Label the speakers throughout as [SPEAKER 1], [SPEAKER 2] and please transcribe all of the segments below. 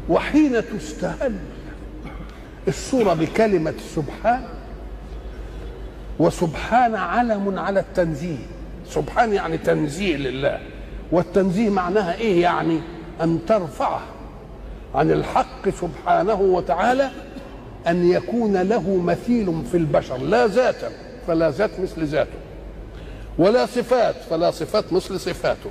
[SPEAKER 1] وحين تستهل السورة بكلمة سبحان، وسبحان علم على التنزيه، سبحان يعني تنزيه لله، والتنزيه معناها ايه؟ يعني ان ترفعه عن الحق سبحانه وتعالى ان يكون له مثيل في البشر، لا ذاتا فلا ذات مثل ذاته، ولا صفات فلا صفات مثل صفاته،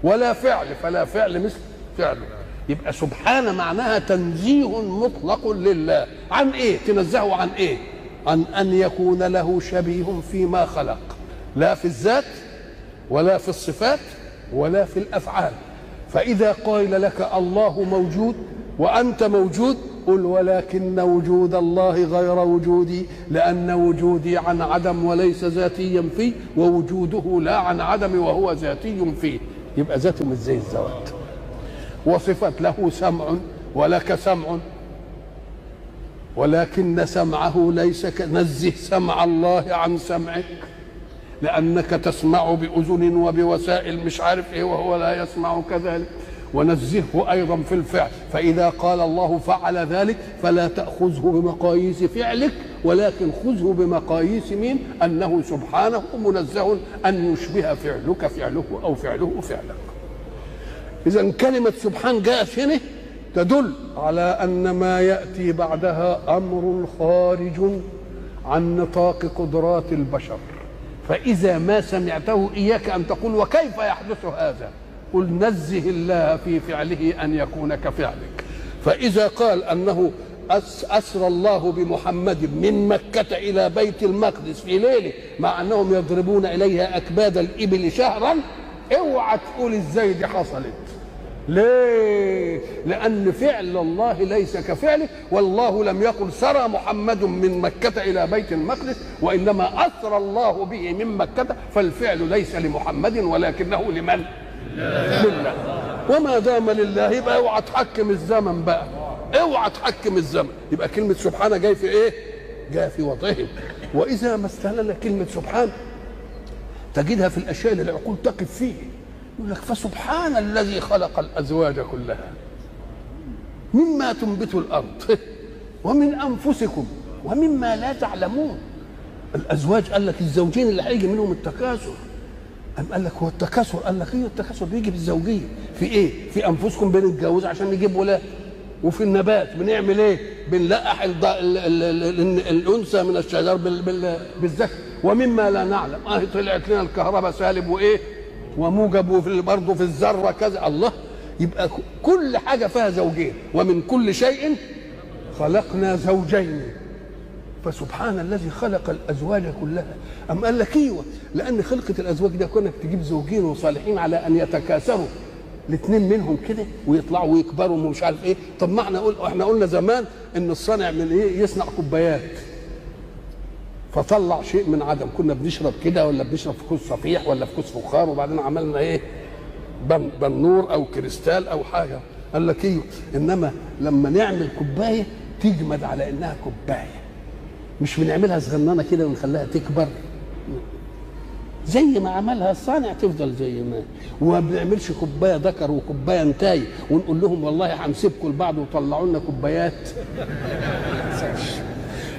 [SPEAKER 1] ولا فعل فلا فعل مثل فعله. يبقى سبحان معناها تنزيه مطلق لله عن ايه؟ تنزهه عن ايه؟ عن ان يكون له شبيه فيما خلق، لا في الذات ولا في الصفات ولا في الافعال. فاذا قيل لك الله موجود وانت موجود، قل ولكن وجود الله غير وجودي، لأن وجودي عن عدم وليس ذاتيا فيه، ووجوده لا عن عدم وهو ذاتي فيه. يبقى ذاته مش زي الذوات. وصفات له سمع ولك سمع، ولكن سمعه ليس نزه سمع الله عن سمعك، لأنك تسمع بأذن وبوسائل مش عارف إيه، وهو لا يسمع كذلك. ونزهه أيضا في الفعل، فإذا قال الله فعل ذلك فلا تأخذه بمقاييس فعلك، ولكن خذه بمقاييس مين؟ أنه سبحانه منزه أن يشبه فعلك فعله أو فعله فعلك. إذا كلمة سبحان جاءت هنا تدل على أن ما يأتي بعدها أمر خارج عن نطاق قدرات البشر. فإذا ما سمعته إياك أن تقول وكيف يحدث هذا؟ قل نزه الله في فعله أن يكون كفعلك. فإذا قال أنه أسرى الله بمحمد من مكة إلى بيت المقدس في ليلة مع أنهم يضربون إليها أكباد الإبل شهرا، اوعى تقول إزاي دي حصلت. ليه؟ لأن فعل الله ليس كفعله، والله لم يقل سرى محمد من مكة إلى بيت المقدس، وإنما أسرى الله به من مكة، فالفعل ليس لمحمد ولكنه لمن؟ لله. وما دام لله يبقى اوعى تحكم الزمن بقى، اوعى تحكم الزمن. يبقى كلمة سبحانه جاي في ايه؟ جاي في وضعهم. وإذا ما استهلنا كلمة سبحان تجدها في الأشياء اللي العقول تقف فيه. يقول لك فسبحان الذي خلق الأزواج كلها مما تنبت الأرض ومن أنفسكم ومما لا تعلمون. الأزواج قال لك الزوجين اللي هيجي منهم التكاثر. أم قال لك هو التكاثر؟ قال لك ايه التكاثر بيجي بالزوجيه في ايه؟ في انفسكم بنتجوز عشان نجيب ولاد، وفي النبات بنعمل ايه؟ بنلقح الانثى من الشجر بالذكر، ومما لا نعلم. طلعت لنا الكهرباء سالب وايه؟ وموجب، وفي برضه في الذرة كذا. الله، يبقى كل حاجة فيها زوجين، ومن كل شيء خلقنا زوجين. فسبحان الذي خلق الازواج كلها. أم قال لك ايوه، لان خلقه الازواج ده كونك تجيب زوجين وصالحين على ان يتكاثروا الاثنين منهم كده ويطلعوا ويكبروا ومش عارف ايه. طب ما احنا احنا قلنا زمان ان الصانع من ايه يصنع كوبايات، فطلع شيء من عدم. كنا بنشرب كده، ولا بنشرب في كوز صفيح، ولا في كوز فخار، وبعدين عملنا ايه؟ بنور او كريستال او حاجة. قال لك ايوه، انما لما نعمل كوباية تجمد على انها كوباية، مش بنعملها صغننه كده ونخليها تكبر زي ما عملها الصانع، تفضل زي ما. وما بنعملش كوباية ذكر وكوبايه انتاي ونقول لهم والله هنسيبكم لبعض وطلعوا لنا كوبايات.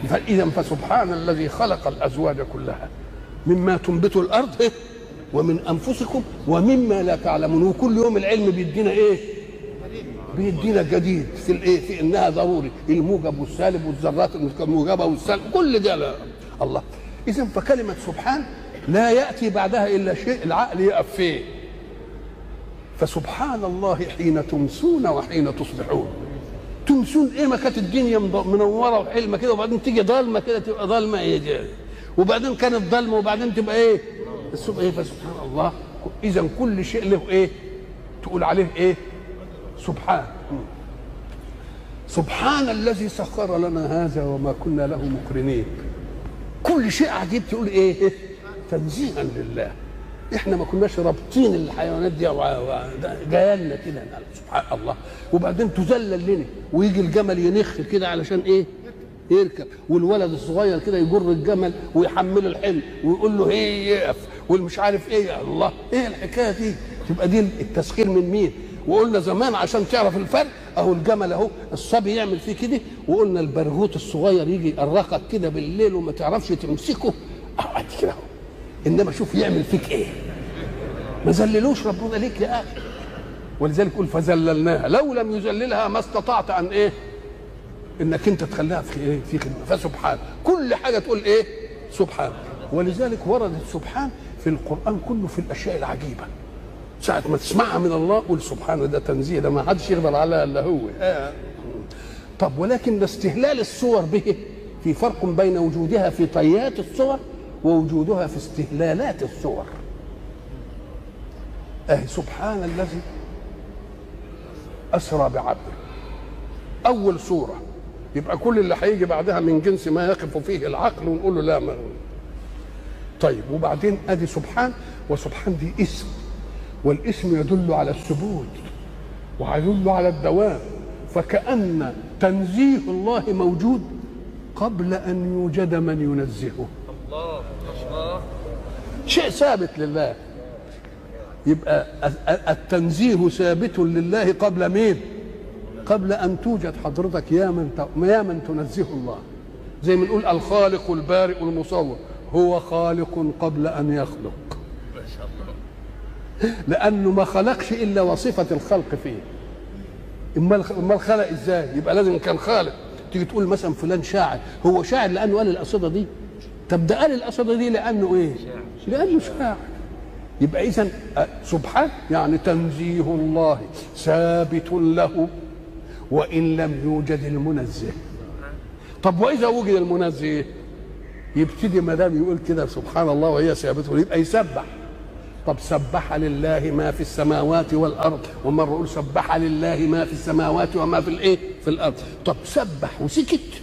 [SPEAKER 1] فاذا فسبحان الذي خلق الازواج كلها مما تنبت الارض ومن انفسكم ومما لا تعلمون. وكل يوم العلم بيدينا ايه؟ بيدينا جديد في الايه؟ في انها ضروري الموجب والسالب والذرات الموجبة والسالب، كل ده لا. الله. اذا فكلمه سبحان لا ياتي بعدها الا شيء العقل يقف فيه. فسبحان الله حين تمسون وحين تصبحون. تمسون ايه؟ ما كانت الدنيا منورة وحلمه كده، وبعدين تيجي ضلمة كده، تبقى ضلمة ايه دي؟ وبعدين كانت ضلمة وبعدين تبقى ايه؟ الصبح ايه؟ فسبحان الله. اذا كل شيء له ايه؟ تقول عليه ايه؟ سبحان. سبحان الذي سخر لنا هذا وما كنا له مقرنين. كل شيء عجيب تقول ايه؟ تنزيها لله. احنا ما كناش رابطين الحيوانات دي، جاية لنا كده سبحان الله. وبعدين تذلل لنا، ويجي الجمل ينخ كده علشان ايه؟ يركب، والولد الصغير كده يجر الجمل ويحمله الحمل ويقول له ايه يقف والمش عارف ايه. الله، ايه الحكاية دي؟ تبقى دي التسخير من مين؟ وقلنا زمان عشان تعرف الفرق اهو الجمل اهو الصبي يعمل فيه كده، وقلنا البرغوت الصغير يجي يقرقك كده بالليل وما تعرفش تمسكه، اقعد كده اهو، انما شوف يعمل فيك ايه. ما ذللوش ربنا ليك يا اخي. ولذلك يقول فذللناها، لو لم يذللها ما استطعت ان ايه؟ انك انت تخليها في ايه؟ في خدمة. فسبحان، كل حاجة تقول ايه؟ سبحان. ولذلك وردت سبحان في القران كله في الاشياء العجيبة. ساعة ما تسمعها من الله قول سبحان، ده تنزيه، ده ما حدش يقدر عليها الا هو. طب ولكن استهلال الصور به، في فرق بين وجودها في طيات الصور ووجودها في استهلالات الصور. سبحان الذي أسرى بعبده، أول صورة، يبقى كل اللي هيجي بعدها من جنس ما يقف فيه العقل ونقول له لا ما. طيب وبعدين ادي سبحان، وسبحان دي اسم، والاسم يدل على الثبوت ويدل على الدوام، فكأن تنزيه الله موجود قبل أن يوجد من ينزهه.
[SPEAKER 2] الله الله،
[SPEAKER 1] شيء ثابت لله، يبقى التنزيه ثابت لله قبل مين؟ قبل أن توجد حضرتك يا من تنزه الله. زي ما نقول الخالق البارئ المصور، هو خالق قبل أن يخلق،
[SPEAKER 2] ما شاء الله،
[SPEAKER 1] لأنه ما خلقش إلا وصفة الخلق فيه. أمال خلق إزاي؟ يبقى لازم كان خالق. تيجي تقول مثلا فلان شاعر، هو شاعر لأنه قال القصيدة دي. طب ده قال القصيدة دي لأنه إيه؟ لأنه شاعر. يبقى إذن سبحان يعني تنزيه الله ثابت له وإن لم يوجد المنزه. طب وإذا وجد المنزه يبتدي ما دام يقول كده سبحان الله وهي ثابتة يبقى يسبح. طب سبح لله ما في السماوات والارض، ومرة يقول سبح لله ما في السماوات وما في الايه؟ في الارض. طب سبح وسكت،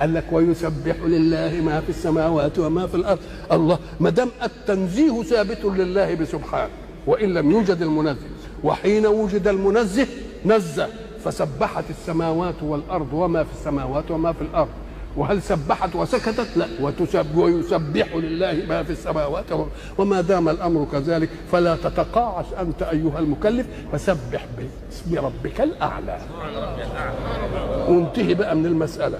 [SPEAKER 1] قال لك ويسبح لله ما في السماوات وما في الارض. الله، ما دام التنزيه ثابت لله بسبحان وان لم يوجد المنزه، وحين وجد المنزه نزه، فسبحت السماوات والارض وما في السماوات وما في الارض. وهل سبحت وسكتت؟ لا، ويسبح لله ما في السماوات. وما دام الامر كذلك فلا تتقاعس انت ايها المكلف، فسبح باسم ربك الاعلى. وانتهي بقى من المسالة.